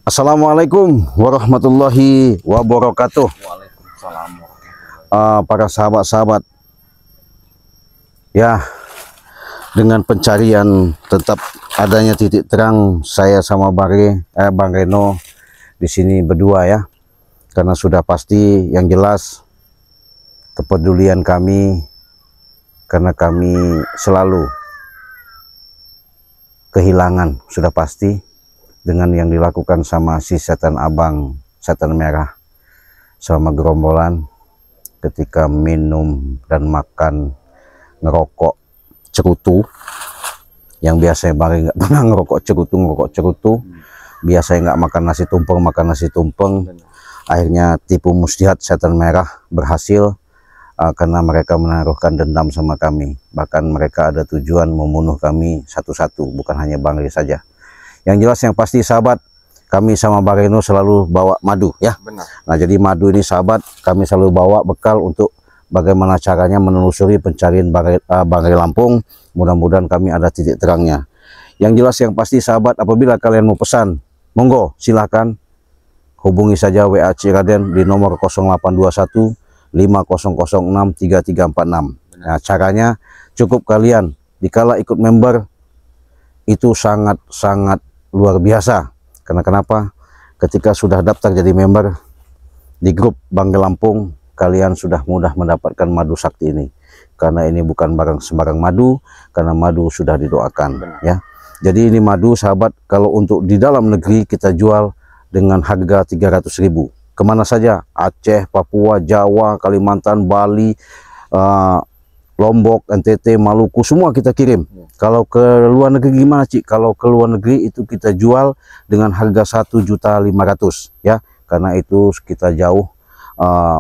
Assalamualaikum warahmatullahi wabarakatuh. Waalaikumsalam. Para sahabat-sahabat, ya, dengan pencarian tetap adanya titik terang, saya sama Bang Reno di sini berdua ya, karena sudah pasti yang jelas kepedulian kami, karena kami selalu kehilangan sudah pasti dengan yang dilakukan sama si setan abang, setan merah, sama gerombolan ketika minum dan makan, ngerokok cerutu. Yang biasanya Bang nggak pernah ngerokok cerutu, ngerokok cerutu. Biasanya nggak makan nasi tumpeng, makan nasi tumpeng. Akhirnya tipu muslihat setan merah berhasil, karena mereka menaruhkan dendam sama kami. Bahkan mereka ada tujuan membunuh kami satu-satu, bukan hanya Bang Rey saja. Yang jelas yang pasti sahabat, kami sama Bang Reno selalu bawa madu ya. Benar. Nah, jadi madu ini sahabat, kami selalu bawa bekal untuk bagaimana caranya menelusuri pencarian Bang Rey Lampung. Mudah-mudahan kami ada titik terangnya. Yang jelas yang pasti sahabat, apabila kalian mau pesan, monggo silahkan hubungi saja WA Cik Raden di nomor 0821 5006 3346. Nah, caranya cukup kalian dikala ikut member itu sangat-sangat luar biasa. Karena kenapa? Ketika sudah daftar jadi member di grup Bang Rey Lampung, kalian sudah mudah mendapatkan madu sakti ini. Karena ini bukan barang sembarang madu, karena madu sudah didoakan. Benar. Ya. Jadi ini madu sahabat, kalau untuk di dalam negeri kita jual dengan harga 300.000. Kemana saja, Aceh, Papua, Jawa, Kalimantan, Bali, Lombok, NTT, Maluku, semua kita kirim. Ya. Kalau ke luar negeri gimana, Cik? Kalau ke luar negeri itu kita jual dengan harga 1.500.000 ya. Karena itu kita jauh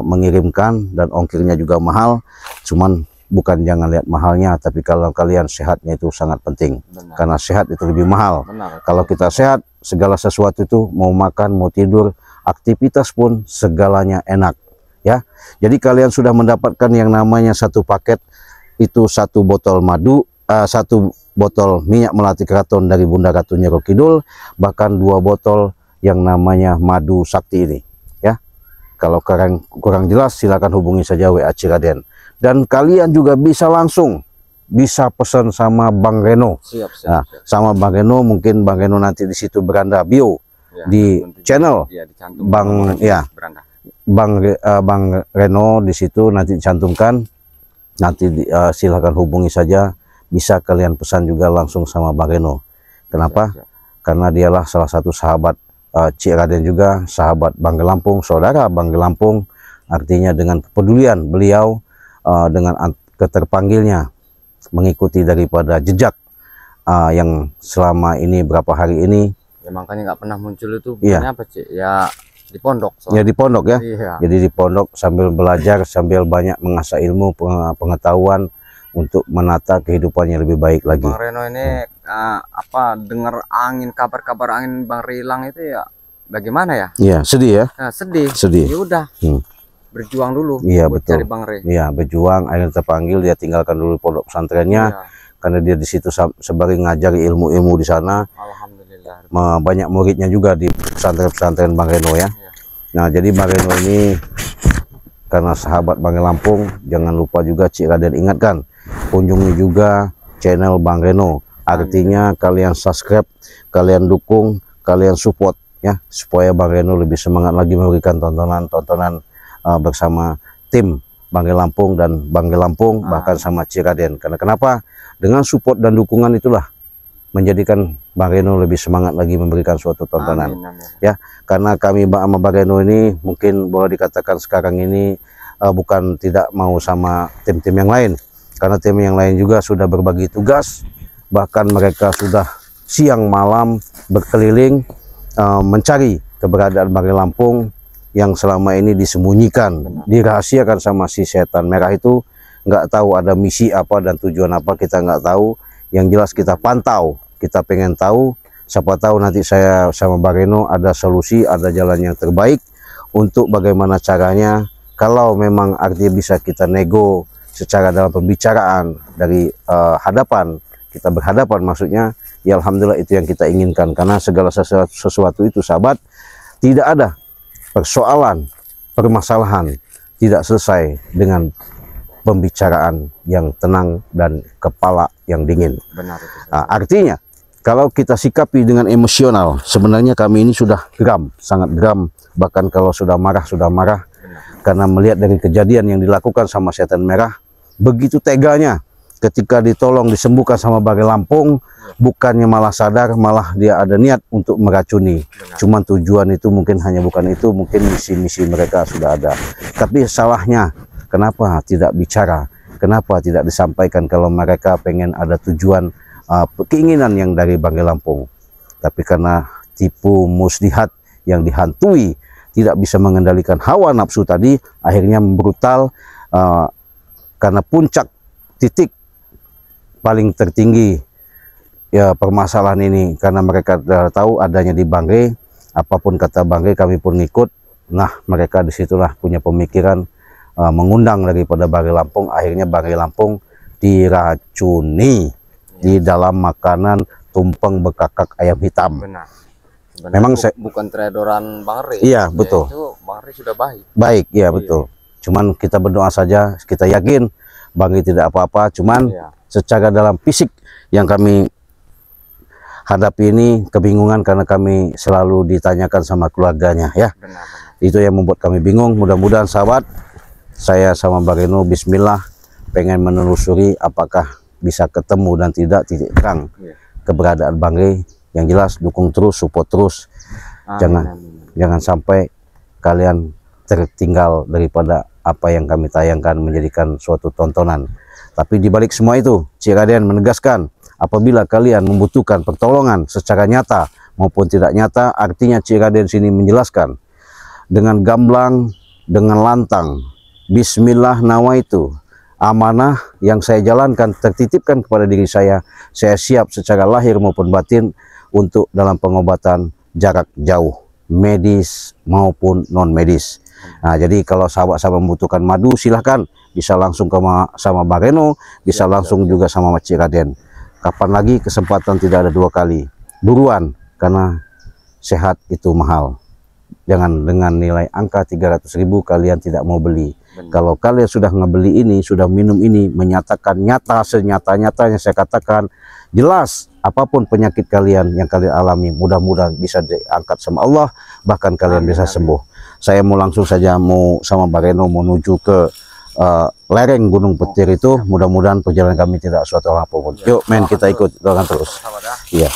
mengirimkan dan ongkirnya juga mahal. Cuman bukan jangan lihat mahalnya, tapi kalau kalian sehatnya itu sangat penting. Benar. Karena sehat itu lebih mahal. Benar. Kalau kita sehat, segala sesuatu itu mau makan, mau tidur, aktivitas pun segalanya enak ya. Jadi kalian sudah mendapatkan yang namanya satu paket itu satu botol madu, satu botol minyak melati keraton dari Bunda Ratu Nyi Roro Kidul, bahkan 2 botol yang namanya madu sakti ini ya. Kalau kurang jelas silakan hubungi saja WA Cik Raden. Dan kalian juga bisa langsung bisa pesan sama Bang Reno. Siap, siap, Nah, siap. sama Bang Reno, mungkin Bang Reno nanti di situ beranda bio Ya, di nanti channel ya, dicantumkan Bang, nomor ya. beranda. Bang Reno di situ nanti dicantumkan. Nanti silakan hubungi saja, bisa kalian pesan juga langsung sama Bang Reno. Kenapa? Siap, siap. Karena dialah salah satu sahabat Cik Raden juga, sahabat Bang Rey Lampung, saudara Bang Rey Lampung. Artinya dengan kepedulian beliau, dengan keterpanggilnya mengikuti daripada jejak yang selama ini berapa hari ini. Ya, makanya nggak pernah muncul itu. Iya. Bukannya apa, Cik? Ya di pondok soalnya. Ya di pondok ya. Iya. Jadi di pondok sambil belajar, sambil banyak mengasah ilmu, pengetahuan untuk menata kehidupannya lebih baik lagi. Bang Reno ini apa, dengar angin, kabar-kabar angin Bang Rey hilang itu ya bagaimana ya? Iya, sedih ya. Nah, sedih. Sedih. Ya udah. Berjuang dulu. Iya, buat betul. cari Bang Rey. Iya, berjuang, akhirnya terpanggil, dia tinggalkan dulu pondok pesantrennya. Iya. Karena dia di situ sebagai ngajari ilmu-ilmu di sana. Alhamdulillah. Banyak muridnya juga di pesantren-pesantren Bang Reno ya. Iya. Nah, jadi Bang Reno ini karena sahabat Bang Rey Lampung, jangan lupa juga Cik Raden ingatkan, kunjungi juga channel Bang Reno. Artinya kalian subscribe, kalian dukung, kalian support ya, supaya Bang Reno lebih semangat lagi memberikan tontonan-tontonan bersama tim Bang Rey Lampung dan Bang Rey Lampung, bahkan sama Cik Raden. Karena kenapa? Dengan support dan dukungan itulah menjadikan Bang Reno lebih semangat lagi memberikan suatu tontonan. Amin, amin. Ya, karena kami sama Bang Reno ini mungkin boleh dikatakan sekarang ini bukan tidak mau sama tim-tim yang lain, karena tim yang lain juga sudah berbagi tugas, bahkan mereka sudah siang malam berkeliling mencari keberadaan Bang Rey Lampung yang selama ini disembunyikan, dirahasiakan sama si setan merah itu. Nggak tahu ada misi apa dan tujuan apa, kita nggak tahu. Yang jelas kita pantau, kita pengen tahu. Siapa tahu nanti saya sama Bang Reno ada solusi, ada jalan yang terbaik untuk bagaimana caranya. Kalau memang artinya bisa kita nego secara dalam pembicaraan dari hadapan kita berhadapan maksudnya, ya alhamdulillah itu yang kita inginkan. Karena segala sesuatu itu sahabat, tidak ada persoalan, permasalahan tidak selesai dengan pembicaraan yang tenang dan kepala yang dingin. Benar itu. Nah, artinya kalau kita sikapi dengan emosional, sebenarnya kami ini sudah geram, sangat geram. Bahkan kalau sudah marah, sudah marah. Benar. Karena melihat dari kejadian yang dilakukan sama setan merah, begitu teganya ketika ditolong, disembuhkan sama Bangre Lampung, bukannya malah sadar, malah dia ada niat untuk meracuni. Benar. Cuman tujuan itu mungkin hanya bukan itu, mungkin misi-misi mereka sudah ada. Tapi salahnya, kenapa tidak bicara? Kenapa tidak disampaikan kalau mereka pengen ada tujuan, keinginan yang dari Bangre Lampung? Tapi karena tipu muslihat yang dihantui, tidak bisa mengendalikan hawa nafsu tadi, akhirnya brutal, karena puncak titik paling tertinggi ya permasalahan ini, karena mereka sudah tahu adanya di Bangre, apapun kata Bangre kami pun ngikut. Nah, mereka disitulah punya pemikiran mengundang daripada Bangre Lampung, akhirnya Bangre Lampung diracuni di dalam makanan tumpeng bekakak ayam hitam. Benar. Sebenarnya memang bukan tredoran Bangre. Iya, betul. Ya, itu Bangre sudah baik. Baik, iya, betul. Cuman kita berdoa saja, kita yakin Bangre tidak apa-apa, cuman secara dalam fisik yang kami hadapi ini kebingungan karena kami selalu ditanyakan sama keluarganya ya. Benar, benar. Itu yang membuat kami bingung. Mudah-mudahan sahabat, saya sama Bang Reno bismillah pengen menelusuri apakah bisa ketemu dan tidak titik terang keberadaan Bangre. Yang jelas dukung terus, support terus. Amin, jangan amin. Jangan sampai kalian tertinggal daripada apa yang kami tayangkan menjadikan suatu tontonan. Tapi di balik semua itu, Cik Raden menegaskan apabila kalian membutuhkan pertolongan secara nyata maupun tidak nyata, artinya Cik Raden sini menjelaskan dengan gamblang, dengan lantang, bismillah nawaitu, amanah yang saya jalankan tertitipkan kepada diri saya siap secara lahir maupun batin untuk dalam pengobatan jarak jauh, medis maupun non medis. Nah, jadi kalau sahabat-sahabat membutuhkan madu, silahkan bisa langsung ke sama Bang Reno, bisa langsung juga sama Cik Raden. Kapan lagi kesempatan tidak ada dua kali. Buruan, karena sehat itu mahal. Jangan dengan nilai angka 300.000 kalian tidak mau beli. Benar. Kalau kalian sudah ngebeli ini, sudah minum ini, menyatakan nyata senyata-nyatanya saya katakan, jelas apapun penyakit kalian yang kalian alami, mudah-mudahan bisa diangkat sama Allah, bahkan kalian amin, bisa amin. Sembuh. Saya mau langsung saja mau sama Bang Reno menuju ke lereng Gunung Petir itu. Mudah-mudahan perjalanan kami tidak suatu hal apapun. Ya. Yuk men, kita ikut doakan terus. Iya.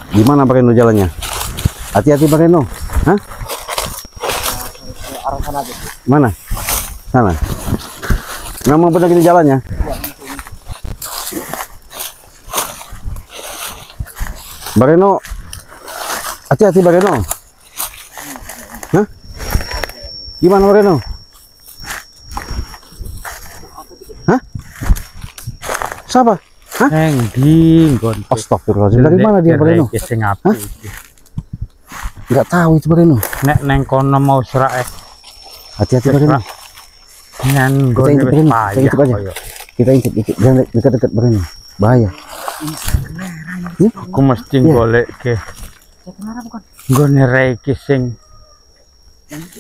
Gimana Bang Reno jalannya? Hati-hati Bang Reno. Hah? Arah sana aja. Mana? Sana. Memang benar gini jalannya? Bang Reno, hati-hati Bang Reno. Hah? Gimana Bang Reno? Hah? Siapa? Hah? Neng di nggon. Astagfirullahaladzim. Dari mana dia Bang Reno? Hah? Nggak tahu itu Bang Reno. Nek neng kono mau serak. Hati-hati Bang Reno. Neng kita intip Reno. Kita intip aja. Kita intip, jangan dekat-dekat Bang Reno. Bahaya. Aku mesti golek ke. Nggone rek sing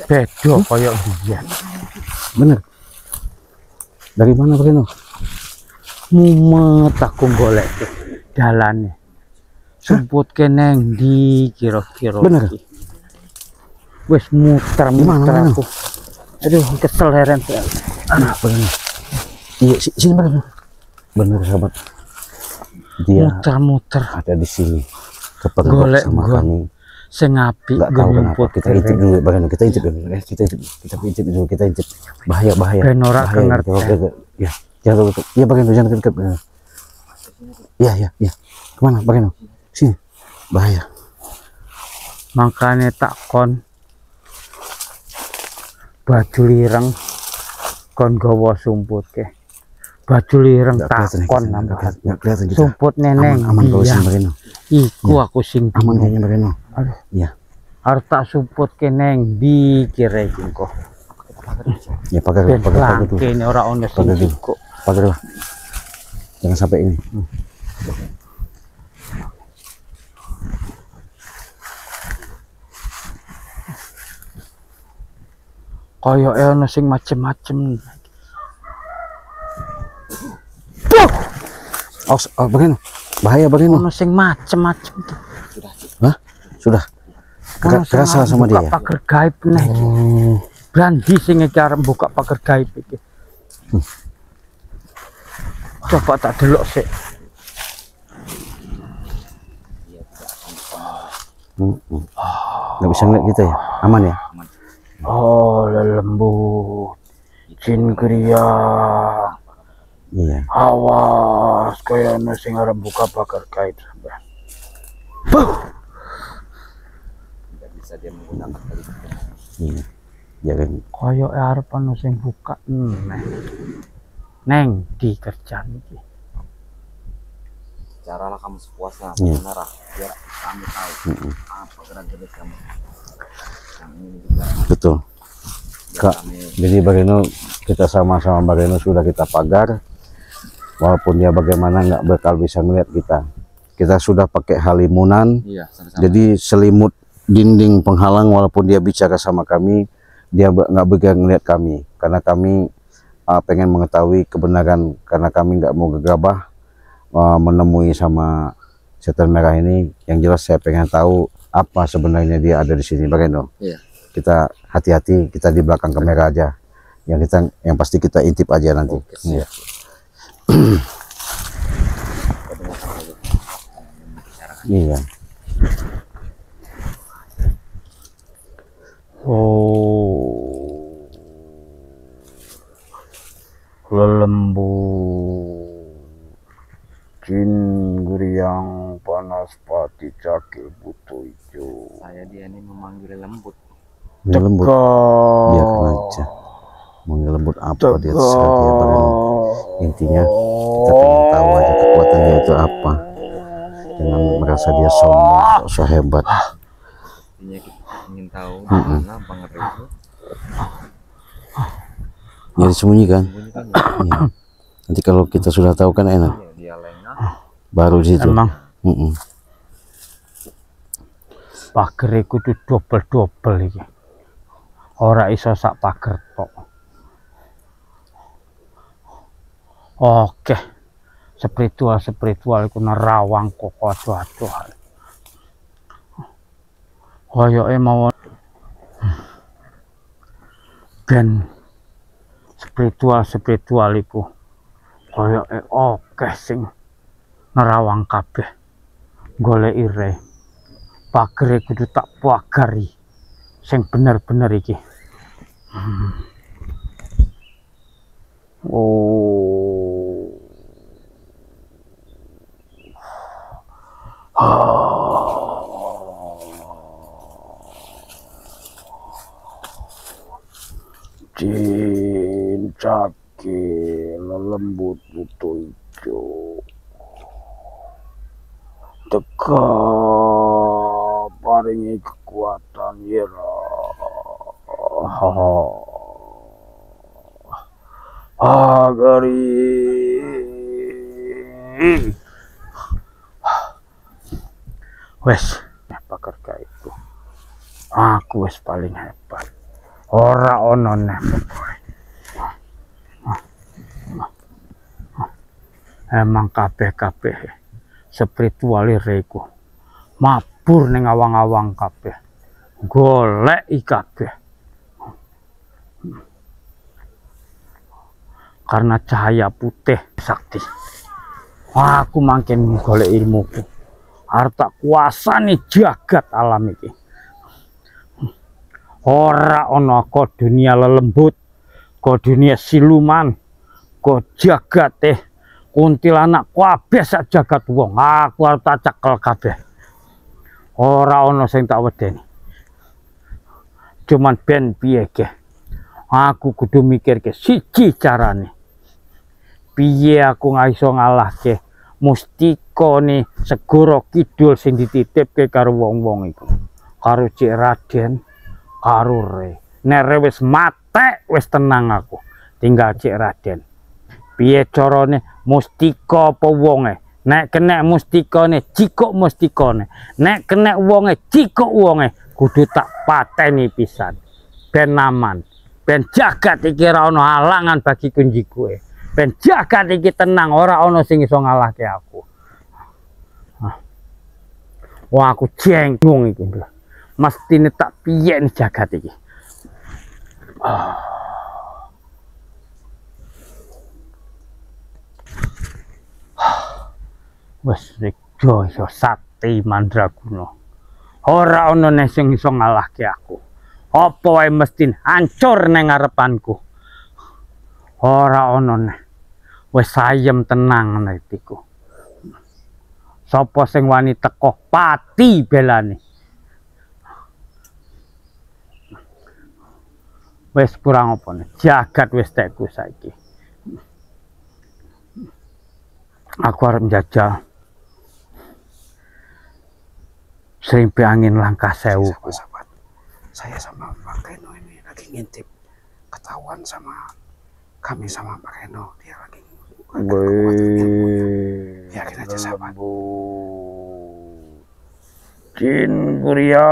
beda koyo biyen. Bener. Dari mana Bang Reno? Mumet aku golek ke dalane. Sumput neng di kira-kira. Bener. Wis muter-muter aku. Aduh, kesel heran. Aduh, iya, sini Bang Reno. Bener sahabat. Dia muter-muter ada di sini. Kepergok sama kami. Sing apik nggak tahu kenapa. Kita intip dulu Bang Reno, kita intip dulu. Kita intip, kita intip dulu, kita intip. Bahaya, bahaya. Ben ora kengerti. Ya, jangan dekat. Iya Bang Reno, jangan dekat. Iya, iya, iya. Kemana Bang Reno? Sini. Bahaya. Makanya tak kon baju lireng kon gawa sumput ke. Baju lireng takon nambah. Enggak kelihatan kita. Sumput neneng. Aman, aman kalau sini Bang Reno. Iku aku sing aman kayaknya Bang Reno. Aduh. Iya. Arep tak sumput ke neng ndi kira iki kok. Ya pagar, pagar, pagar dulu. Kene ora ono sing cukup. Pagar lah. Jangan sampai ini. Koyoke ana sing macem-macem. Oh, Bang Eno. Bahaya Bang Eno. Ono sing macem-macem tuh. Hah? Sudah. Kerasa sama dia. Buka pagar gaib nih. Oh. Brandi sing iki arep buka pagar gaib iki. Coba tak delok sik. Nggak bisa ngeliat kita ya? Aman ya? Oh, lelembut. Jin kriya. Iya. Awas kaya ana sing arep buka pagar gaib sampean. Tidak bisa dia menggunakan tali. Iya. Jangan. Kaya arep ana sing buka neh. Neng di kerjaan iki. Caralah kamu sepuasnya, iya. Benar biar kami tahu apa gerak-gerik kamu. Yang ini juga. Betul. Kak, jadi Bang Eno, kita sama-sama Bang Eno sudah kita pagar. Walaupun dia bagaimana nggak bakal bisa melihat kita. Kita sudah pakai halimunan. Iya, sama-sama. Jadi selimut dinding penghalang, walaupun dia bicara sama kami, dia nggak bakal ngelihat kami. Karena kami pengen mengetahui kebenaran, karena kami nggak mau gegabah menemui sama setan merah ini. Yang jelas saya pengen tahu apa sebenarnya dia ada di sini, Bang Eno. Iya. Kita hati-hati, kita di belakang kamera aja. Yang pasti kita intip aja nanti. Oke, siap. Iya. Iya. Oh, lelembut jin guriang panaspati cakil buto ijo. Saya dia ini memanggil lembut. Lembut. Biarkan aja. Manggil lembut apa dia, terserah dia Bang Eno. Intinya kita pengen tahu aja kekuatan dia itu apa. Jangan merasa dia sombong, so hebat. Intinya kita ingin tahu mana Bang Rio. Ya disembunyikan. Ya. Nanti kalau kita sudah tahu kan enak. Dia lengah. Baru di situ. Emang. Pager iku kudu dobel-dobel iki. Ora iso sak pager tok. Oke. Spiritual-spiritual iku nerawang kok adoh-adoh. Koyoke mau ben spiritual-spiritual iku koyoke oke sing nerawang kabeh goleki re. Pagere kudu tak pagari sing bener-bener iki. Oh. Jin cakil lembut buto ijo. Teka paringi kekuatan yera. Agari. Wes, pagar gaibku. Aku wes paling hebat. Ora ono neh pokoke. Emang kabeh-kabeh spiritual iku mabur ning awang-awang kabeh. Goleki kabeh. Karena cahaya putih sakti. Aku mangkin golek ilmuku. Arep tak kuasani jagat alam iki. Ora ana kok dunia lelembut, kok dunia siluman, kok jagat kuntilanak kabeh sak jagat wong. Aku arep tak cekel kabeh. Ora ana sing tak wedeni. Cuman ben piye ke. Aku kudu mikirke siji carane. Piye aku iso ngalahke mustikane Segara Kidul sing dititipke karo wong-wong iku. Karo Cik Raden, karo Re. Nek Re wis matek wis tenang aku. Tinggal Cik Raden. Piye carane mustika apa wonge? Nek kenek mustikane, jikuk mustikane. Nek kenek wonge, jikuk wonge. Kudu tak pateni pisan. Ben aman. Ben jagat iki ora ana halangan bagi kunjikuke. Ben jagat iki tenang, ora ana sing iso ngalahke aku. Wah, aku jenggung iki. Mestine tak piye nih jagat iki. Wes jaya sakti mandraguna. Ora ana neh sing iso ngalahke aku. Apa wae mesti hancur nang ngarepanku. Ora ana neh. Wis ayem tenang atiku. Sapa sing wani teko pati belane. Wis kurang apa nih, jagat wis tekku saiki. Aku arep njajal Serimpi Angin Langkah Sewu. Sahabat, saya sama Pak Reno ini lagi ngintip, ketahuan sama kami sama Pak Reno, dia lagi biarin aja sahabat. Jin Guria,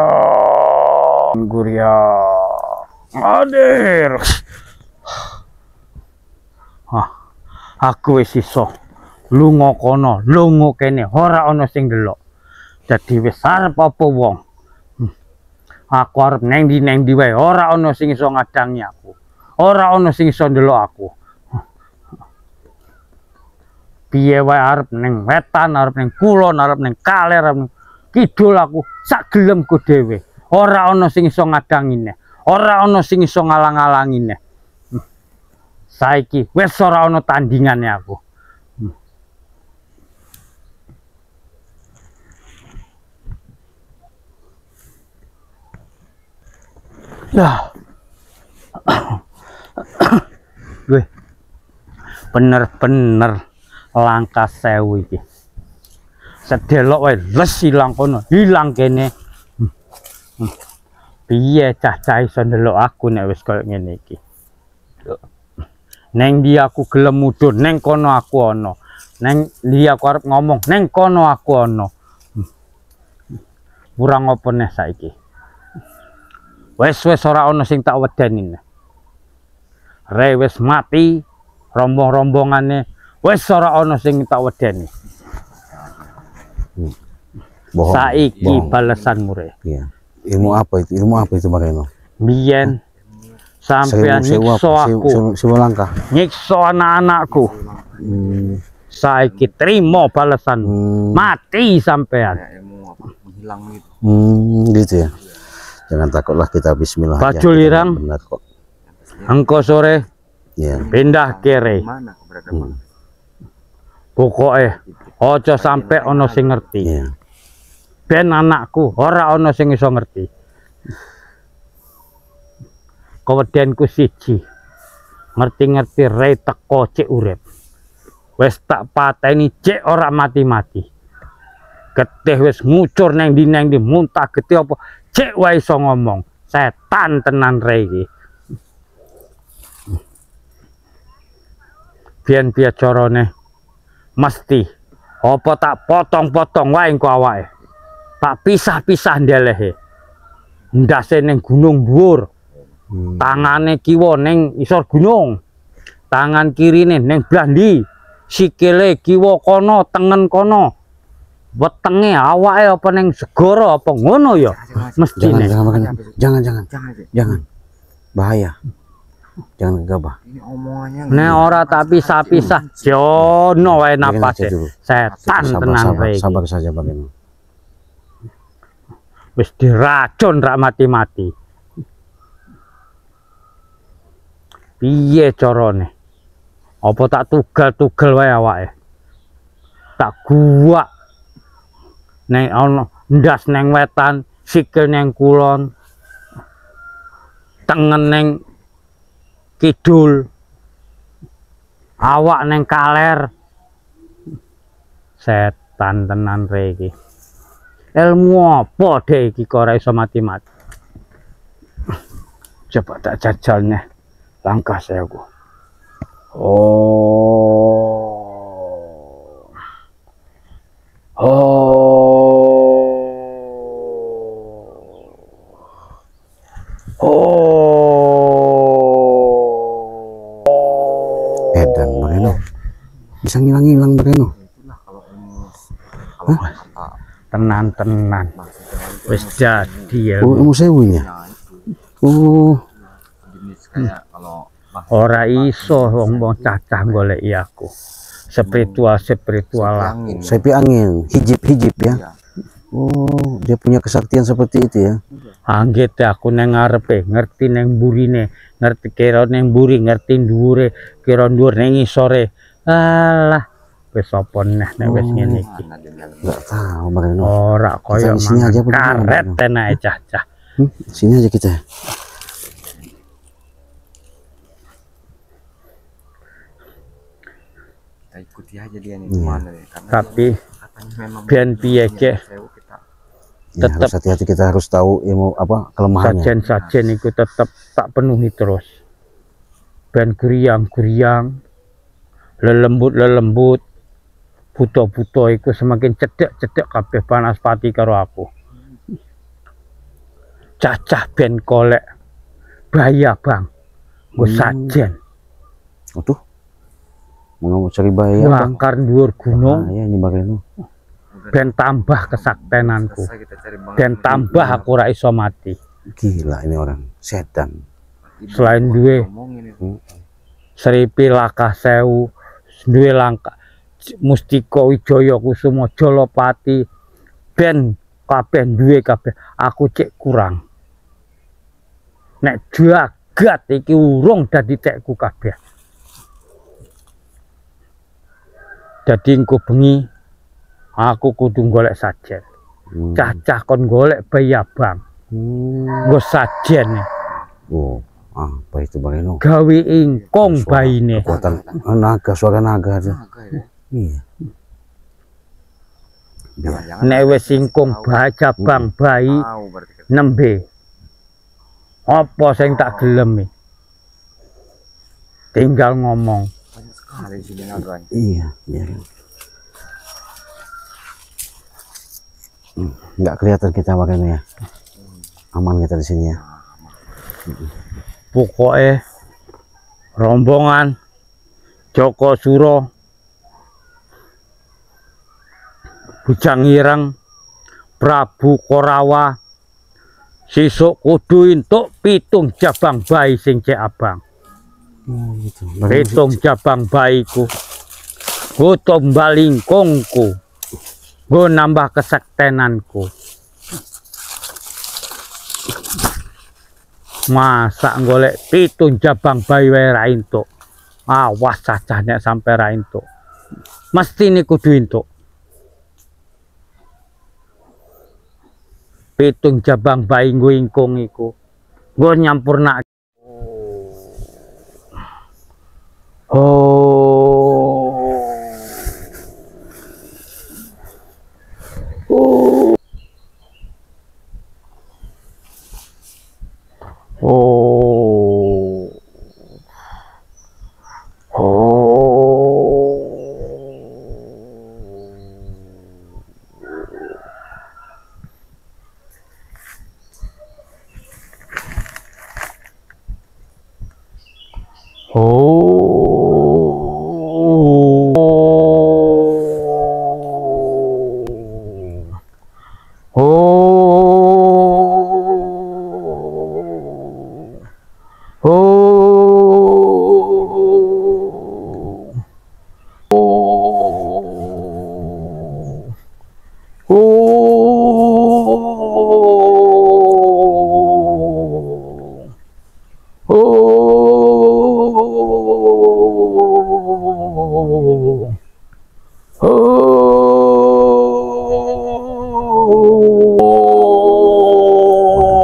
Guria, hadir. Ah, aku wis iso lunga kono, lunga kene, ora ana sing ndelok. Dadi wis arep apa wong. Aku arep neng ndi wae, ora ana sing iso ngadangi aku. Ora ana sing iso ndelok aku. Piye wae arep ning wetan, arep ning kulon, arep ning kaler, arep ning kidul aku sak gelemku dhewe. Ora ana sing iso ngadangine. Ora ana sing iso ngalang-alangine. Saiki wis ora ana tandingane aku. Lah. Gue bener-bener Langkah Sewu iki. Sedelok wae les ilang kono, ilang kene. Piye cah-cah iso ndelok aku nek wis koyo ngene iki. Neng ndi aku gelem mudhun, neng kono aku ana. Neng ndi aku arep ngomong, neng kono aku ana. Kurang apa neh saiki. Wes wis ora ana sing tak wedeni. Re wis mati, rombong-rombongane wis ora ana sing tak wedeni. Bohong, saiki bohong. Balesanmu re. Iya. Ilmu apa itu? Ilmu apa itu Bang Reno? Biyen sampean nyiksa aku. Sewu langkah. Nyiksa anak-anakku. Saiki trimo balesan. Mati sampean. Ya, ilmu apa? Menghilang gitu. Gitu ya. Jangan takutlah, kita bismillah. Bajul ireng. Benar kok. Engko sore. Ya. Pindah kere. Pokoke aja sampe ana sing ngerti. Ya. Ben anakku ora ana sing iso ngerti. Kewedenku siji. Ngerti-ngerti re teko cek urip. Wis tak pateni cek ora mati-mati. Getih wis ngucur neng ndi muntah getih apa cek wae iso ngomong. Setan tenan re iki. Biyen piye carane? Mesti apa tak potong-potong wae engko awake. Tak pisah-pisah ndelehe. Ndase ning gunung dhuwur. Tangane kiwa ning isor gunung. Tangan kirine ning belah ndi? Sikile kiwa kono, tengen kono. Wetenge awake apa ning segara apa ngono ya? Mestine. Jangan. Bahaya. Jangan gegabah. Ini omongannya. Nek ora tak pisah-pisah, jono wae napase. Setan tenan kowe. Sabar saja Bang Reno. Wis diracun rak mati-mati. Piye carane? Apa tak tugel-tugel wae awake? Tak guwak. Nek ana ndas neng wetan, sikil neng kulon, tengen neng kidul, awak neng kaler. Setan tenan re iki. Ilmu apa dek iki kok ora iso mati-mati? Coba tak jajalnya Langkah Sewu. Oh. Oh. Oh. Edan Bang Reno. Bisa ngilang-ngilang Bang Reno. Itulah kalau tenan-tenan. Wis jadi ya. Oh, ilmu sewunya. Oh. Ora iso wong-wong cacah goleki aku. Spiritual-spiritual aku. Sepi angin, hijib-hijib ya. Oh, dia punya kesaktian seperti itu ya. Anggete aku neng ngarepe, ngerti neng burine, ngerti kira neng buri, ngerti dhuwure, kira dhuwur neng ngisore. Alah, wis apa neh nek wis ngene iki. Enggak tahu Bang Reno. Ora koyo karet tenake cah-cah. Sini aja kita. Kita ikuti aja dia nih kemana ya. Karena tapi ben piye ke ya, tetap hati-hati, kita harus tahu ilmu apa kelemahannya. Sajen-sajen iku tetep tak penuhi terus. Ben guriang-guriang, lelembut-lelembut, buto-buto iku semakin cedek-cedek kabeh panaspati karo aku. Cacah ben kolek bahaya bang, nggo sajen. Aduh, mau cari bahaya bang. Bakar dhuwur gunung. Bahaya ini Bang Reno. Ben tambah kesaktenanku, ben tambah aku ora iso mati. Gila ini orang, setan. Selain duwe Sripi Lakah Sewu, duwe langka Mustika Wijaya Kusuma Jalapati, ben kabeh duwe kabeh, aku cek kurang. Nek jagat iki urung dadi tekku kabeh. Dadi engko bengi aku kudu golek sajen. Cah-cah kon golek bayi abang. Nggo sajen. Oh, apa itu Bang Reno? Gawe ingkung bayine. Kekuatan naga, suara naga aja. Iya. Nek wis ingkung jabang bayi nembe. Apa sing tak gelem? Tinggal ngomong. Iya, iya. Nggak kelihatan kita makanya ya. Aman kita di sini ya. Pokoknya rombongan Joko Suro, Bujang Ireng, Prabu Korawa, sisuk kudu entuk 7 jabang bayi sing cek abang. Oh, gitu. 7 jabang bayiku, go tombal ingkungku, go nambah kesaktenanku. Masa golek 7 jabang bayi wae ra entuk. Awas cacah nek sampe ra entuk. Mesti ini kudu entuk. 7 jabang bayi nggo ingkung iku. Nggo nyampurna. Oh. Oh. Oh. Oh. Oh.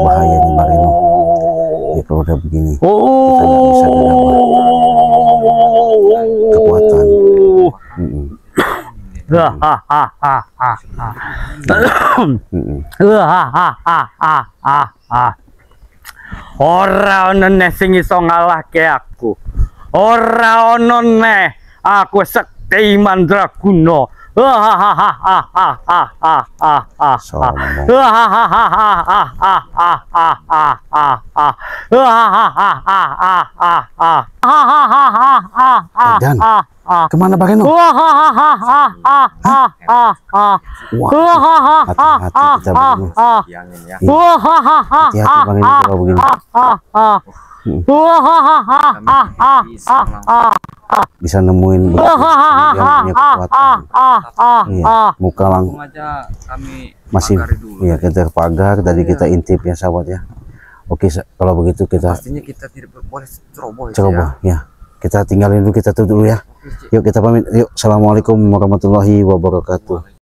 Bahaya nih Bang Reno. Ya kalau udah begini kita nggak bisa gegabah kekuatan. Ora ana neh sing iso ngalahke aku. Ora ono neh. Aku sekti mandraguna. Hahaha. Sombong. Hahaha. Dan kemana Bang Reno? Wah, hati-hati kita, Bang Reno. Diangin ya. Iya. Hati-hati, Bang Reno, kalau begini. Kami bisa langsung Bisa nemuin begitu dia punya kekuatan. Iya, muka lang Langsung aja kami masih pagari dulu. Iya, kita pagar tadi, kita intip ya, sahabat ya. Oke, kalau begitu kita Pastinya kita tidak boleh ceroboh itu ceroboh ya. Kita tinggalin dulu, kita tutup dulu ya. ya. Oke, Cik. Yuk, kita pamit. Yuk, assalamualaikum warahmatullahi wabarakatuh.